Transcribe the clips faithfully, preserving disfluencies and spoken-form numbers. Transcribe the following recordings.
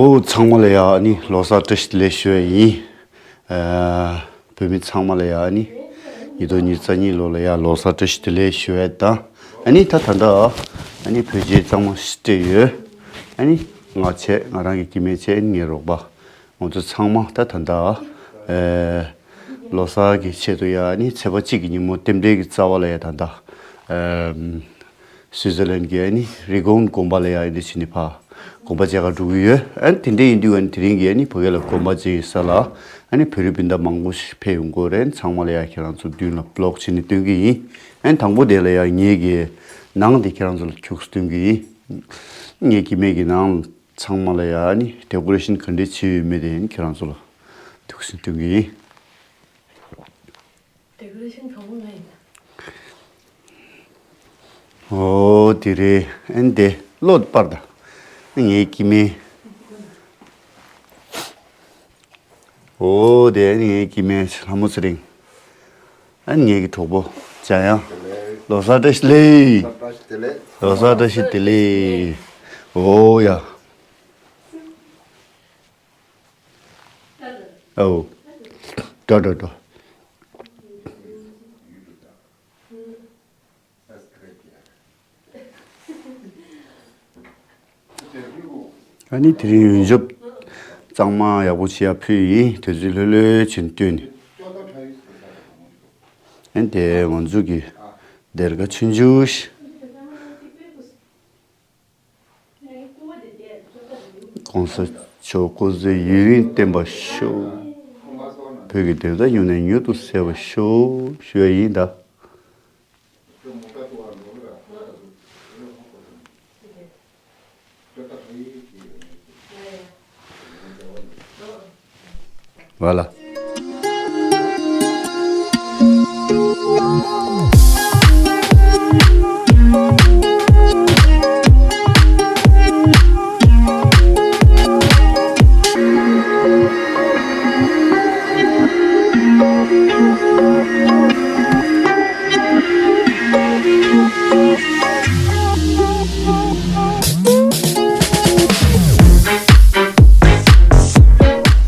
ཨོ་ཚང་མ་ལ་ཡ་ཨ་ནི་ལོ་གསར་བཀྲ་ཤིས་བདེ་ལེགས་ཞུ་ཡ་ཡིན། ཨ་བོད་མི་ཚང་མ་ལ་ཡ་ཨ་ནི་ཉིས་སྟོང་ཉི་ཤུ་རྩ་གཉིས་ལོ་ལ་ཡ་ལོ་གསར་བཀྲ་ཤིས་བདེ་ལེགས་ཞུ་ཡ་དང་། ཨ་ནི་ད་ད་ལྟ་ཨ་ནི་བོད་ཆས་གཙང་མ་ཞིག་སྤྲས་ཡོད། ཨ་ནི་ང་བྱས་ང་རང་གི་སྐྱེ་དམན་བྱས་ཨ་ནི་ངའི་རོགས་པ། ང་ཚོ་ཚང་མ་ད་ད་ལྟ་ཨེ་ལོ་གསར་གྱི་ཆེད་དུ་ཡ་ཨ་ནི་ཚེས་པ་གཅིག་གི་ཉིན་མོ་རྟེན་འབྲེལ་གྱི་རྩ་བ་ལ་ཡ་ད་ལྟ་ཨེ་སུའི་ཙར་ལན་གྱི་ཨ་ནི་རི་ཀོན་དགོན་པ་ལ་ཡ་ཨ་ནི་ཕྱིན་ནས་ཕར་དགོན་པ་མཇལ་གར་འགྲོ་གི་ཡོད། ཨ་ནི་དེ་འདྲ་ཡིན་དུས་ཨ་ནི་དེ་རིང་གི་ཨ་ནི་བོད་སྐད་ལ་དགོན་པ་མཇལ་ཡི་ས་ལ་ཨ་ནི་བོད་རིགས་སྤུན་ཟླ་མང་པོ་ཞིག་ཕེབས་ཡོང་གི་ཡོད་རེད། ཚང་མ་ལ་ཡ་ཁྱེད་རང་ཚོ་མདུན་ལ་བི་ལོག་བྱས་ནས་སྟོན་གི་ཡིན། ཨ་ནི་དང་པོ་དེ་ལ་ཡ་ངེད་ཀྱི་ནང་དེ་ཁྱེད་རང་ཚོ་ལ་ཁྱུག་ཙམ་སྟོན་གི་ཡིན། ངེད་ཀྱི་སྨན་གྱི་ནང་ཚང་མ་ལ་ཡ་ཨ་ནི་ཌེ་ཀོ་རེ་ཤན་ག་འདྲས་བྱས་ཡོད་མེད་དེ་ཨ་ནི་ཁྱེད་རང་ཚོ་ལ་ཐུགས་སུན་སྟོན་གི་ཡིན། ཌེ་ཀོ་རེ་ཤན་གང་པོ་ང་ཡིན། ཨོ་དེ་རེད། ཨ་ནི་དེ་བློ་སྤར་ད། ངའི་སྐྱེ་དམན། ཨོ་དེ་ཨ་ནི་ངའི་སྐྱེ་དམན་ལྷ་མོ་ཚེ་རིང་། ཨ་ནི་ངེད་ཀྱི་གྲོགས་པོ་འཇམ་དབྱངས། ལོ་གསར་བཀྲ་ཤིས་བདེ་ལེགས། ལོ་གསར་བཀྲ་ཤིས་བདེ་ལེགས། ཨོ་ཡ། ཨོ། འགྲོ་འགྲོ་འགྲོ། ཨ་ནི་དེ་རིང་ཡོན་ཆབ་གཙང་མ་ཡག་པོ་བྱེད་ཡ་ཕུལ་ཡིན། དུས་ཚོད་ལྷོད་ལྷོད་བྱས་ནས་སྟོན་ནས། ཨ་ནི་དེ་ང་ཚོ་གི་སྡེར་ཁ་ཆུང་ཆུང་ཞིག ༸གོང་ས་མཆོག་སྐུ་ཚེ་ཡུན་རིང་བརྟན་པར་ཤོག །བོད་ཀྱི་བདེན་མཐའ་མྱུར་ནས་མྱུར་དུ་གསལ་བར་ཤོག །ཞུ་ཡ་ཡིན་ད། ཝ་ལ།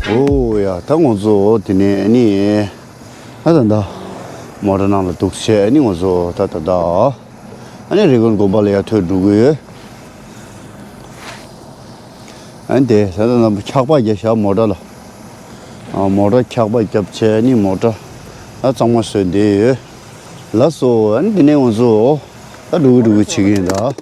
ཨོ་ཡ། ད་ང་ཚོ་དེ་ནས་ཨ་ནི་ཨ་ད་ད་མོ་ཊ་ནང་ལ་འདུག་བྱས། ཨ་ནི་ང་ཚོ་ད་ད་ད་ཨ་ནི་རི་ཀོན་དགོན་པ་ལ་ཡར་ཐོན་འགྲོ་གི་ཡོད། ཨ་ནི་དེ་ད་ད་ད་འཁྱག་པ་རྒྱབ་བཞག་མོ་ཊ་ལ། ཨ་མོ་ཊ་འཁྱག་པ་རྒྱབ་བྱས་ཨ་ནི་མོ་ཊ་ཨ་གཙང་མ་བཟོས་བསྡད་ཡོད། ལགས་སོ། ཨ་ནི་དེ་ནས་ང་ཚོ་ད་འགྲོ་གི་འགྲོ་གི་བྱེད་ཀྱི་ཡིན་ད།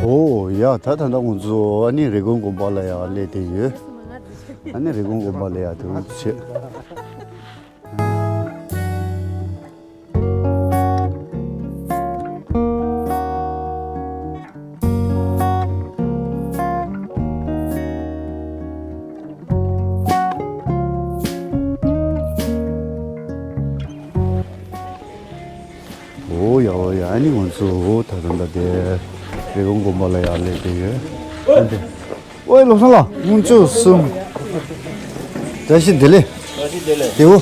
ཨོ་ཡ། ད་ད་ལྟ་ང་ཚོ་ཨ་ནི་རི་ཀོན་དགོན་པ་ལ་ཡ་སླེབས་བསྡད་ཡོད། ཨ་ནི་རི་ཀོན་དགོན་པ་ལ་ཡ་དེ་འུ་ཚོ་བྱེད། ཨོ་ཡ་ཨོ་ཡ། ཨ་ནི་ང་ཚོ་ད་ད་ལྟ་དེ་རི་ཀོན་དགོན་པ་ལ་ཡ་སླེབས་བསྡད་ཡོད། ཨ་འདི། ཨོའི་ལོ་སང་ལ་དགུང་ལོ་བཅུ་གསུམ། བཀྲ་ཤིས་བདེ་ལེགས། བཀྲ་ཤིས་བདེ་ལེགས། བདེ་བོ།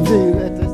འདི་ཡོད་རེད།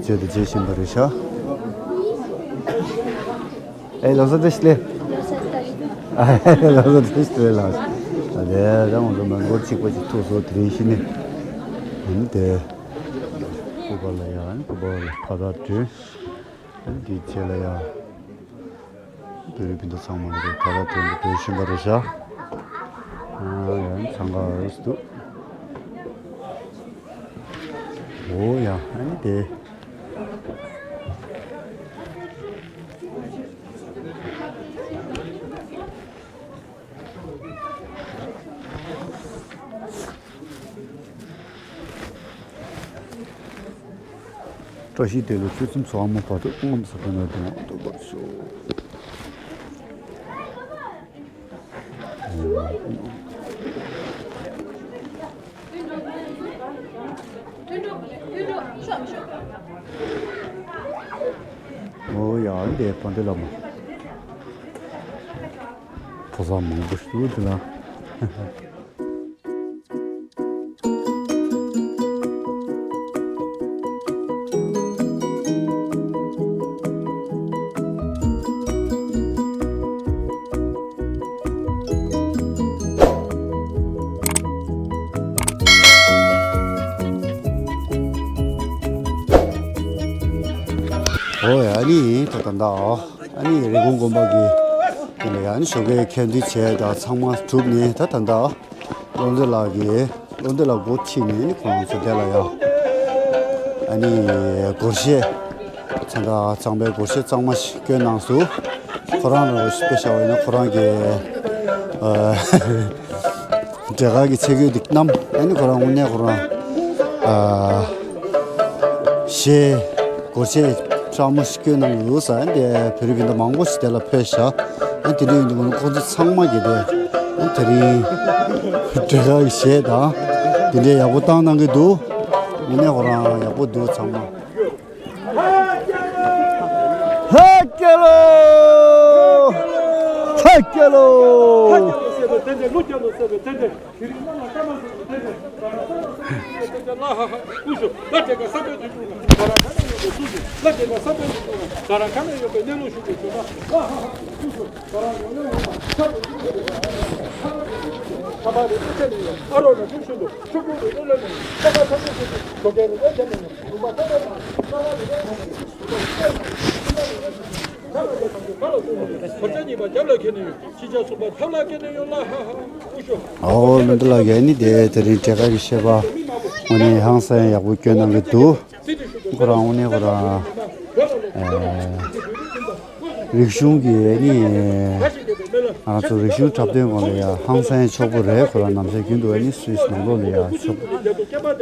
བརྗོད་དུ་བྱེད་བཞིན་པ་རེད་ཤག་ཨེ་ལོ་སོ་བཀྲ་ཤིས་བདེ་ལེགས། ཨ་ལོ་སོ་བཀྲ་ཤིས་བདེ་ལེགས་ལགས། ཨ་དེ་རང་ཚོ་མི་འགོར་གཅིག་པ་ཅིག་ཐུག་སོང་། དེ་རིང་གཞི་ནས་ཨ་ནི་དེ་སྐུ་པར་ལ་ཡ། ཨ་ནི་སྐུ་པར་ལ་ཕ་དར་བྲིས། ཨ་ནི་དེའི་རྗེས་ལ་ཡ། བོད་རིགས་སྤུན་ཟླ་ཚང་མ་ལ་ད་ལྟ་དོན་དུ་འབོད་བཞིན་པ་རེད་ཤག་ཨ་ཡང་འཚང་ཁ་འོས་སུ་འདུག་འོ་ཡ། ཨ་ནི་དེ། བཀྲ་ཤིས་བདེ་ལེགས། ཆོས་སེམས་སུ་ཨ་མ་བར་དུ་དབང་ལམ་ཟབ་པའི་ནོར་དུ་འདུག་པར་ཤོག་ཨོ་ཡ། འདི་བན་དེ་བླ་མ། ཕོ་གསར་མང་པོ་ཞིག་འདུག་འདི་ལ། ཨོ་ཡ། ཨ་ནི་ད་ད་ད། ཨ་ནི་རི་ཀོན་དགོན་པ་གི་དེ་ལ་ཡང་ཞོགས་ཀའི་ཁ་འདོན་བྱས་ད་ཚང་མ་གྲུབ་ནས། ད་ད་ད་བློ་འདོད་ལགས་ཀྱིས། བློ་འདོད་ལགས་སྒོ་ཕྱེ་ནས་ཁོང་ཚོ་དེ་ལ་ཡང་ཨ་ནི་སྒོར་གཞས། ཚན་ཁ་གཙང་པའི་སྒོར་གཞས་གཙང་མ་ཞིག་བསྐྱོན་གནང་སོང་། ཁོ་རང་ལ་དཔེ་བཞག་པ་ཡིན་ན་ཁོ་རང་གི་ཨ། འབྲས་དཀར་གྱི་ཚེ་གོས་འདི་བསྣམས། ཨ་ནི་ཁོ་རང་དངོས་གནས་ཁོ་རང་ཨ། གཞས་སྒོར་གཞས་ཁྲ་མོ་ཞིག་བསྐྱོན་གནང་ཡོད་ས། ཨ་ནི་དེ་བོད་རིགས་སྤུན་ཟླ་མང་པོ་ཞིག་དེ་ལ་ཕེབས་ཤག་ཨ་ནི་དེ་འདྲ་ཡིན་དུས་ཁོང་ཚོ་ཚང་མ་གིས་དེ་ཨ་ནི་དེ་རིང་འབྲས་དཀར་གྱི་གཞས་དང་དེ་འདྲའི་ཡག་པོ་བཏང་གནང་གི་འདུག་དངོས་གནས་ཁོ་རང་ཡག་པོ་འདུག་ཚང་མ། ཧ་ཀྱ་ལོ། ཧ་ཀྱ་ལོ། ཨོ་ལོ་འདི་ལ་གས་ནི་དེ་དེ་རིང་འབྲས་དཀར་གྱི་གཞས་པ་དངོས་གནས་ཧང་སང་ཡག་པོ་བསྐྱོན་གནང་གི་འདུག་ཁོ་རང་དངོས་གནས་ཁོ་རང་ཨེ། རིག་གཞུང་གི་ཨ་ནི། ང་ཚོ་རིག་གཞུང་འཁྲབ་སྟོན་སྒང་ལ་ཡ་ཧང་སང་ཕྱུག་པོ་རེད། ཁོ་རང་ནམ་ཞག་རྒྱུན་དུ་ཨ་ནི་སུད་སི་ནང་ལོགས་ལ་ཡ་ཕྱུག་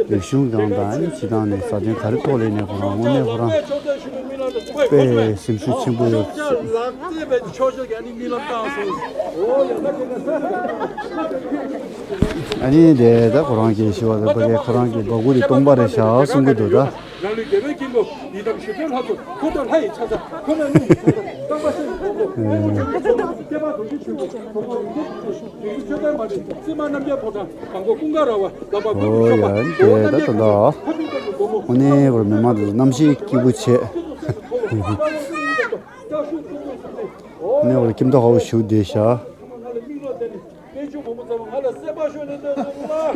རིག་གཞུང་སྒང་དང་ཨ་ནི་སྤྱི་བཏང་ནས་སྲ་བརྟན་ག་རེ་ཐོག་ལ་ཡིན་ནའི་ཁོ་རང་དངོས་གནས་ཁོ་རང་དཔེ་སེམས་ཤུགས་ཆེན་པོ་ཡོད། ཨ་ནི་དེ་ད་ཁོ་རང་གི་ཞུ་བ་ད་ཕ་གི་ཁོ་རང་གི་སྦ་ཁུག་དེ་སྟོང་པ་རེད་ཤག་གསུང་གི་འདུག་ད། རང་ལུས་རྒྱལ་བའི་དཀྱིལ་འཁོར། ཡི་དམ་ཞི་ཁྲོའི་ལྷ་ཚོགས། འཁོར་དང་ལྷ་ཡི་ཕྱག་རྒྱ། ཁོ་ནའི་ཀླུ་ཡི་ཕྱག་རྒྱ། རྐང་པ་ཤ་ཡི་ཕོ་བྲང་། སྐྱེས་པ་དོན་ཆེན་ཆོས་སྐྱོང་། གོ་འཕང་ཡོན་ཏན་ཆོས་ཀྱི་ཆོས་སྐྱོང་། ཆོས་སྟོན་མ་བྲལ་སྲིད་མ་རྣམ་རྒྱལ་ཕོ་བྲང་། གང་གོ་ཀུན་དགའ་ར་བ། ལག་པ་ཀུན་ཏུ་ཕྱོགས་པ། ཨོ་ཡ་འདི་ད་ད་ད། ཨོ་ནི་བར་མི་མང་དུ་གནམ་གཤིས་སྐྱིད་པོ་བྱས། ཨོ་ནི་བར་ཁྱིམ་ཐོག་ཧ་བོ་ཞུགས་བསྡད་ཤག་ལ།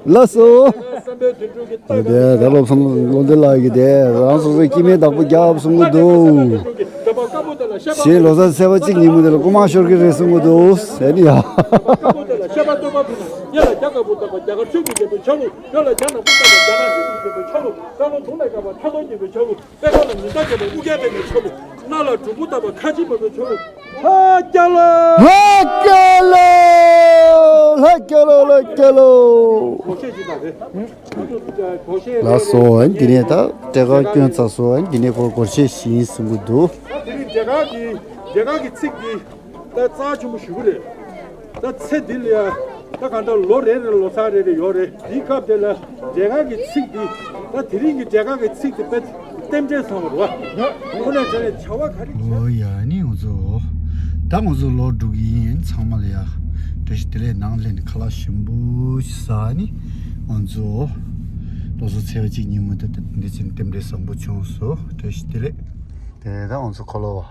ལགས་སོ། དེ་ད་བློ་བཟང་བློ་འདི་ལགས་ཀྱིས་དེ་རང་སོ་སོའི་སྐྱེ་དམན་བདག་པོ་རྒྱབ་གསུང་གི་འདུག་ཞེས་ལོ་གསར་ཚེས་པ་གཅིག་ཉིན་མོ་དེ་ལ་རྐུ་མ་ཤོར་གྱི་རེད་གསུང་གི་འདུག་ཟེར་ནི་ཡ། ལྷ་རྒྱལ་ལོ། ལྷ་རྒྱལ་ལོ། ལྷ་རྒྱལ་ལོ། ལྷ་རྒྱལ་ལོ། ལྷ་རྒྱལ་ལོ། ལྷ་རྒྱལ་ལོ། ལགས་སོ། འདི་ནས་ད་འབྲས་དཀར་བསྐྱོན་ཚར་སོང་། འདི་ནས་ཁོ་སྒོར་གཞས་ཤིག་ཡིན་གསུང་གི་འདུག་དེ་རིང་འབྲས་དཀར་གྱི་འབྲས་དཀར་གྱི་ཚིག་འདི་ད་རྩ་ཆེན་པོ་ཞེ་པོ་རེད། ད་ཚེ་འདི་ལ་ཡ་ད་གང་ལྟར་ལོ་རེ་རེ་ལོ་ཚར་རེ་རེ་ཡོད་རེད། འདིའི་སྐབས་དེ་ལ་འབྲས་དཀར་གྱི་ཚིག་འདི་ད་དེ་རིང་གི་འབྲས་དཀར་གྱི་ཚིག་འདི་དཔེ་རྟེན་འབྲེལ་བཟང་བ་རེད་བ། ཁོ་ནས་དེ་ནས་བྱ་བ་ག་རེ་བྱས། ཨོ་ཡ་ནི་ང་ཚོ་ད་ང་ཚོ་ལོག་འགྲོ་གི་ཡིན། ཚང་མ་ལ་ཡ་བཀྲ་ཤིས་བདེ་ལེགས་ནང་སླེབས་ནས་ཁ་ལག་ཞིམ་པོ་ཞིག་ཟ་ནི། ང་ཚོ་ལོ་གསར་ཚེས་པ་གཅིག་ཉིན་མོ་དེ་འདི་ཕྱིན་རྟེན་འབྲེལ་བཟང་པོ་བྱུང་སོང་། བཀྲ་ཤིས་བདེ་ལེགས། དེ་ནས་ད་ང་ཚོ་འཁོར་ལོ་